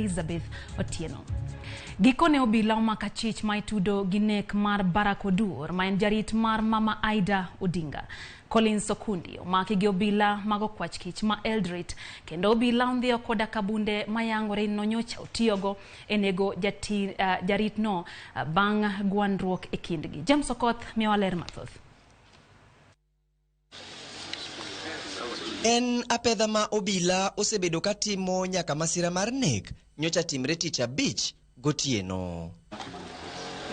Elizabeth Otieno. Gikone obila omako achich ma itudo gi nek mar Barack Oduor ma en jarit mar Mama Aida Odinga. Collins Okundi omaki gi obila mag okwach kich ma Eldoret kendo obila ondhiyo koda kabunde mayangore ni nonyocha otiyogo e nego jaritno bang' gwandruok e kindgi. James Okoth miyowa ler mathoth. En apedha ma obila osebedo ka timo nyaka masira mar nek nyocha timre tich abich gotieno.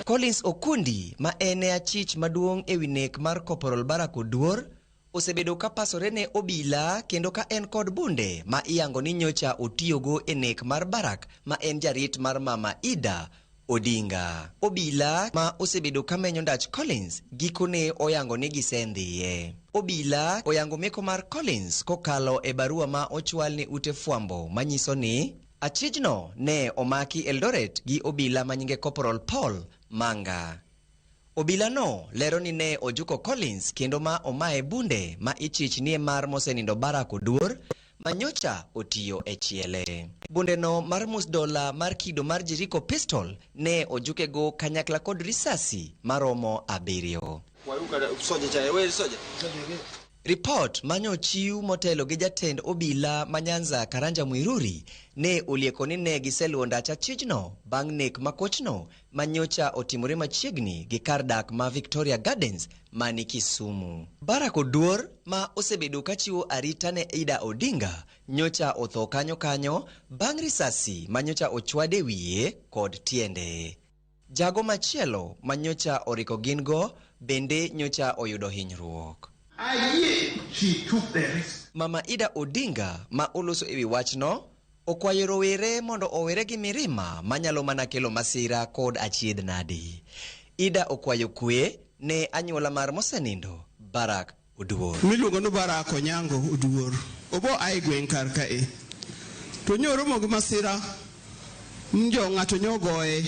Collins Okundi ma en e achich maduong' ewi nek mar Corporal Barack Oduor osebedo ka pasore ne obila kendo ka en kod bunde ma iyango ni nyocha otiyogo e nek mar Barack ma en jarit mar Mama Ida Odinga. Obila ma osebedo ka menyo ndach Collins gikone oyango ni gisendhiye. Obila oyango meko mar Collins kokalo e barua ma ochwal ne ute fwambo manyiso ni achijno ne omaki Eldoret gi obila manyinge Corporal Paul Manga. Obila no lero ni ne ojuko Collins kendo ma omaye bunde ma ichich nie mar mosenindo Barack Oduor ma nyocha otiyo e chiele. Bunde no mar mus dola mar kido mar Jericho pistol ne ojukego kanyakla kod risasi maromo 7. Ripot manyochiw motelo gi jatend obila ma Nyanza Karanja Muiruri ne olieko ni ne giseluwo ndach achijno bang' nek makochno manyocha otimore machiegni gi kar dak ma Victoria Gardens mani Kisumu. Barack Oduor ma osebedo kachiwo arita ne Ida Odinga nyocha otho kanyo kanyo bang' risasi manyocha ochwade wiye kod tiende. Jago machielo manyocha oriko gin go bende nyocha oyudo hinyruok. She took the risk. Mama Ida Odinga ma oloso ewi wachno okwayo rowere mondo owere gi mirima manyalo mana kelo masira kod achiedh nadi. Ida okwayo kwe ne anyuola mar mosenindo Barack Oduor. Miluongo ni Barack Onyango Oduor. Obo a e gweng' kar kae. To nyoromo gi masira njo ng'ato nyogoye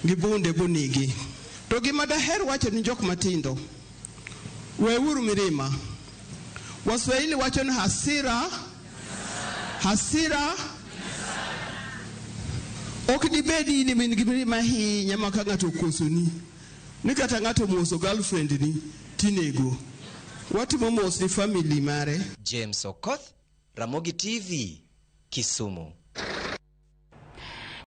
gi bunde bonegi. To gima daher wacho ni jok matindo, weuru mirima. Waswahili wacho ni hasira, hasira ok dibedi in min gi mirima ahinya ma ka ng'ato okosoni ni kata ng'ato omoso girlfriend ni tinego. Watimo mos ni family mare. James Okoth, Ramogi TV, Kisumu.